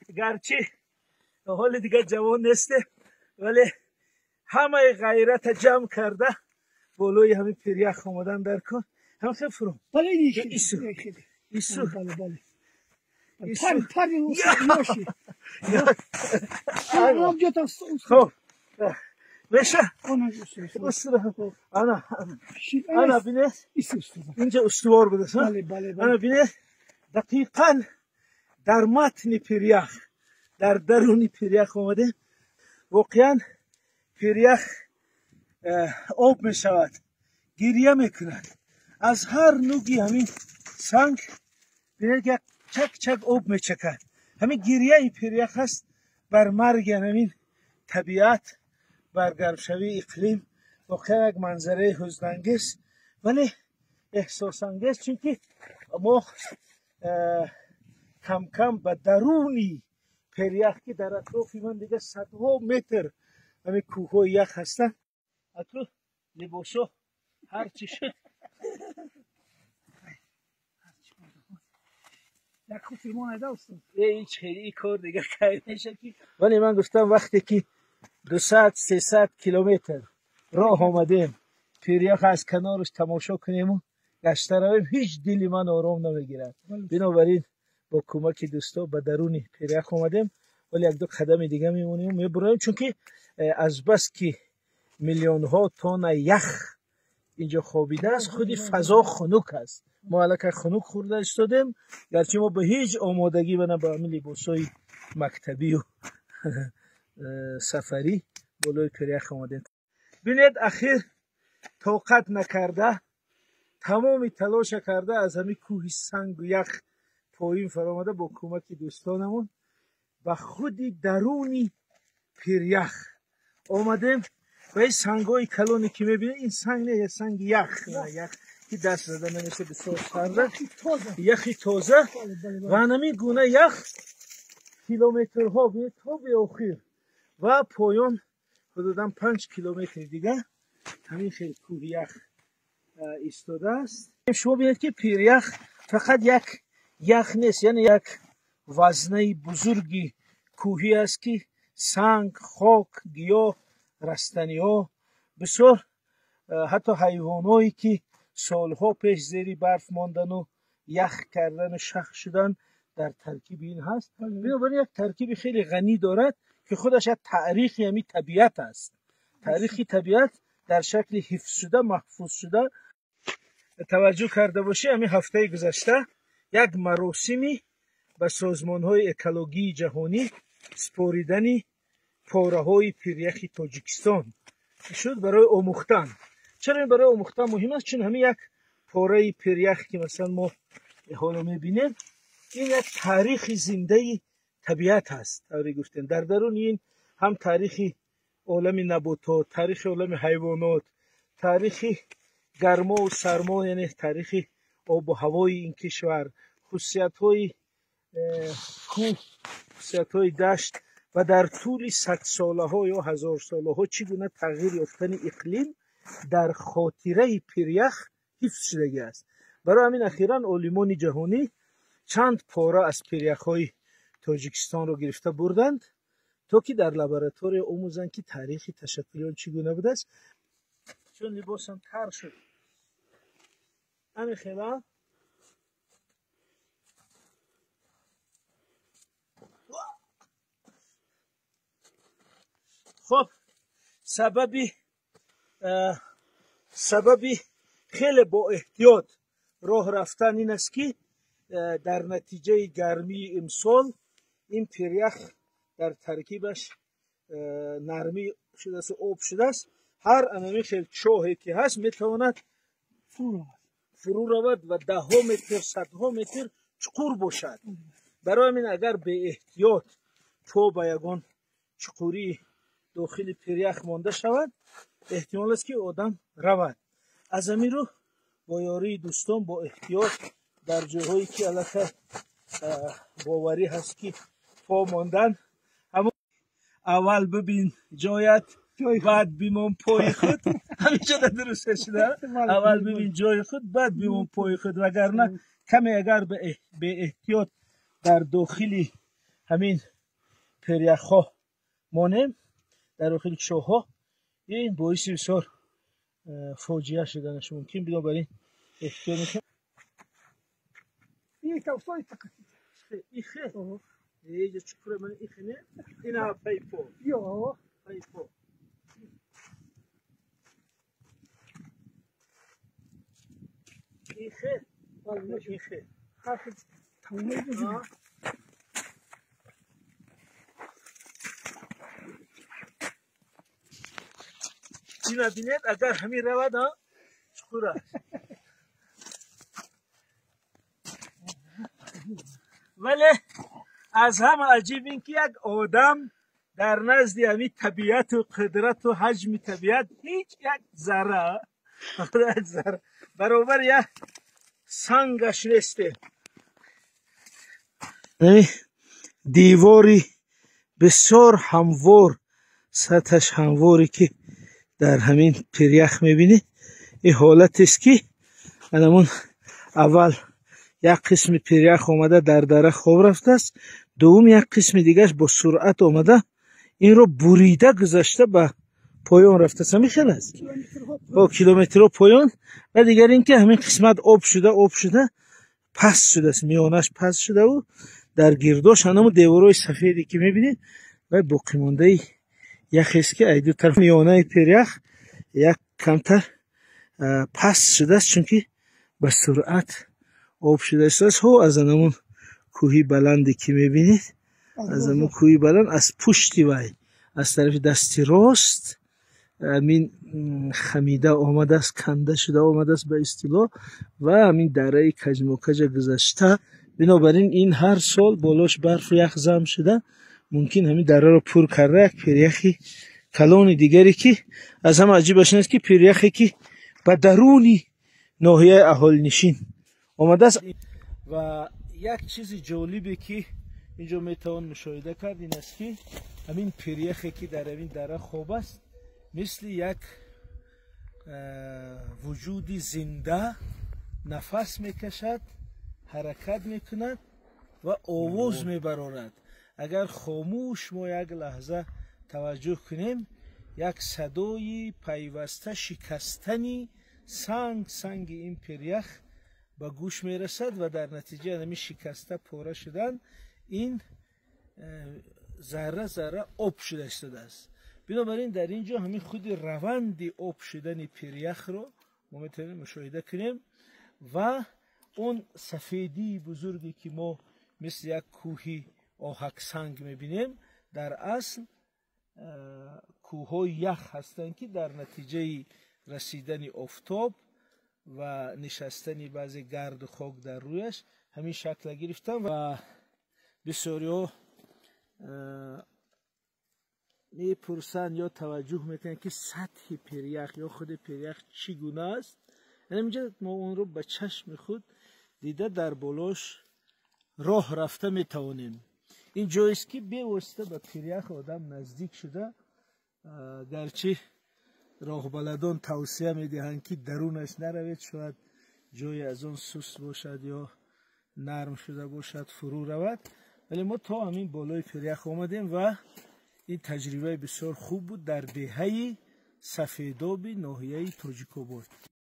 Гарчи ҳоли дигар ҷавон несте, вале ҳамаи ғайрата ҷамъ карда болои ҳамин пирях омадан дар кор. Ҳам хел фуром. Бале, ису. Ису. Бале, бале. Пар, пар, ёши. Хоб. Меша? Ана, ана бинед. Инҷа устувор будааст. Ана бинед, дақиқан дар матни пирях, дар даруни пирях омадем. Воқеан пирях об мешавад, гиря мекунад. Аз ҳар нуги ҳамин санг бинед, як чак чак об мечакад. Ҳамин гиряи пирях аст бар марги ҳамин табиат, бар гармшавии иқлим. Воқеан як манзараи ҳузнангез, вале эҳсосангез, чунки мо камкам ба даруни пирях, ки дар атрофи ман дига садҳо метр ҳамин кӯҳҳои ях ҳастанд. Акнун либосо ҳарчи шуд. Ҳеҷ хели кор дига кай меша ки. Вале ман гуфтам, вақте ки 200-300 километр роҳ омадем, пирях аз канораш тамошо кунему гашта равем, ҳеҷ дили ман ором намегирад. Бинобар ин бо кӯмаки дӯсто ба даруни пирях омадем, вале якду қадами дига мемонем, мебуроем, чунки азбаски миллионҳо тонна ях инҷо хобидааст, худи фазо хунук аст. Мо аллакай хунук хӯрда истодем, гарчи мо ба ҳеҷ омодагӣ ва на ба ҳамин либосҳои мактабию сафарӣ болои пирях омадем. Бинед, ахир тоқат накарда, тамоми талоша карда, аз ҳамин кӯҳи сангу ях поин фаромада, бо кӯмаки дӯстонамон ба худи даруни пирях омадем. Ва ин сангҳои калоне ки мебинед, ин санг не, я санги ях, ях ки даст зада намеша, бисёр сарда, яхи тоза. Ва ҳамин гуна ях километрҳо, бинед, то беохир ва поён ҳудудан 5 километри дига ҳамин хел кӯҳи ях истодааст. Шумо бинед, ки пирях фақат як ях нест, яъне як вазнаи бузурги кӯҳӣ аст, ки санг, хок, гиёҳ, растаниҳо, бисёр ҳатто ҳайвоное, ки солҳо пеш зери барф мондану ях кардану шах шудан, дар таркиби ин ҳаст. Бинобар ин як таркиби хеле ғанӣ дорад, ки худаш як таърихи ҳамин табиат аст, таърихи табиат дар шакли ҳифзшуда, маҳфуз шуда. Таваҷҷӯҳ карда бошӣ, ҳамин ҳафтаи гузашта як маросими ба созмонҳои экологии ҷаҳонӣ супоридани пораҳои пиряхи Тоҷикистон шуд барои омӯхтан. Чаро ин барои омӯхтан муҳим аст? Чун ҳамин як пораи пирях, ки масалан мо ҳоло мебинем, ин як таърихи зиндаи табиат аст. Тавре гуфтем, дар даруни ин ҳам таърихи олами наботот, таърихи олами ҳайвонот, таърихи гармову сармо, яъне таърихи обу ҳавои ин кишвар, хусусиятҳои кӯҳ, хусусиятҳои дашт ва дар тӯли садсолаҳо ё ҳазорсолаҳо чӣ гуна тағйир ёфтани иқлим дар хотираи пирях ҳифз шудагӣ аст. Барои ҳамин ахиран олимони ҷаҳонӣ чанд пора аз пиряхҳои Тоҷикистонро гирифта бурданд, то ки дар лаборатория омӯзанд, ки таърихи ташаккули он чӣ гуна будааст. Чун либосам тар шуд, ҳамин хела. Хоб, сабаби хеле боэҳтиёт роҳ рафтан ин аст, ки дар натиҷаи гармии имсол ин пирях дар таркибаш нармӣ шудааст, об шудааст. Ҳар анами хел чоҳе ки ҳаст, метавонад фурӯ равад ва даҳҳо метр, садҳо метр чуқур бошад. Барои ҳамин агар беэҳтиёт по ба ягон чуқурии дохили пирях монда шавад, эҳтимол аст, ки одам равад. Аз ҳамин рӯ бо ёрии дӯстон, бо эҳтиёт, дар ҷойҳое ки аллакай боварӣ ҳаст, ки по мондан. Аввал бибин ҷоят, баъд бимон пои худ. Ҳаминҷо дуруст шуда, аввал бибин ҷои худ, баъд бимон пои худ, вагарна каме агар беэҳтиёт дар дохили ҳамин пиряхҳо монем, дар дохили чоҳҳо, ин боиси бисёр фоҷиа шуданаш мумкин. Бинобар ин эҳтиёт мекунем. Ихе иҷа чуқура ман ихе не, ина пайпо пайпо. Ихе ихе ина бинед, агар ҳамин равад, чуқур аст. Вале аз ҳама аҷиб ин ки як одам дар назди ҳамин табиату қудрату ҳаҷми табиат ҳеҷ як зарра баробар як сангаш несте. Девори бисёр ҳамвор, сатҳаш ҳамворе ки дар ҳамин пирях мебинед, ин ҳолатест ки анамун аввал як қисми пирях омада дар дара хоб рафтааст, дуввум як қисми дигараш бо суръат омада инро бурида гузашта ба поён рафтааст. Ҳамин хел аст, километрҳо поён. Ва дигар ин ки ҳамин қисмат об шуда, об шуда паст шудааст, миёнаш паст шудаву дар гирдош ҳанаму деворҳои сафеде ки мебинед ва боқимондаи яхест ки ай ду тараф миёнаи пирях як камтар паст шудааст, чунки ба суръат об шуда истодааст. Ҳо, аз анамун кӯҳи баланде ки мебинед, аз ҳамун кӯҳи баланд аз пушти вай аз тарафи дасти рост ҳамин хамида омадааст, канда шуда омадааст ба истилоҳ, ва ҳамин дараи каҷмокаҷа гузашта. Бинобар ин ин ҳар сол болош барфу ях зам шуда мумкин ҳамин дараро пур карда як пиряхи калони дигаре ки аз ҳама аҷибаш ин аст ки пиряхе ки ба даруни ноҳияи аҳолинишин омадааст. Ва як чизи ҷолибе ки инҷо метавон мушоҳида кард ин аст ки ҳамин пиряхе ки дар ҳамин дара хоб аст, мисли як вуҷуди зинда нафас мекашад, ҳаракат мекунад ва овоз мебарорад. Агар хомӯш мо як лаҳза таваҷҷӯҳ кунем, як садои пайваста шикастани санги ин пирях ба гӯш мерасад ва дар натиҷа ҳамин шикаста пора шудан ин зарра зарра об шуда истодааст. Бинобар ин дар ин ҷо ҳамин худи раванди об шудани пиряхро мо метавонем мушоҳида кунем ва он сафедии бузурге ки мо мисли як кӯҳи оҳаксанг мебинем, дар асл кӯҳҳои ях ҳастанд ки дар натиҷаи расидани офтоб ва нишастани баъзе гарду хок дар рӯяш ҳамин шакла гирифтанд. Ва бисёриҳо мепурсанд ё таваҷҷӯҳ мекунанд ки сатҳи пирях ё худи пирях чӣ гуна аст. Инҷа мо онро ба чашми худ дида дар болош роҳ рафта метавонем. Ин ҷоест ки бевосита ба пирях одам наздик шуда, гарчи роҳбаладон тавсия медиҳанд ки дарунаш наравед, шояд ҷое аз он суст бошад ё нарм шуда бошад, фурӯ равад. Вале мо то ҳамин болои пирях омадем ва ин таҷрибаи бисёр хуб буд дар деҳаи Сафедоби ноҳияи Тоҷикобод.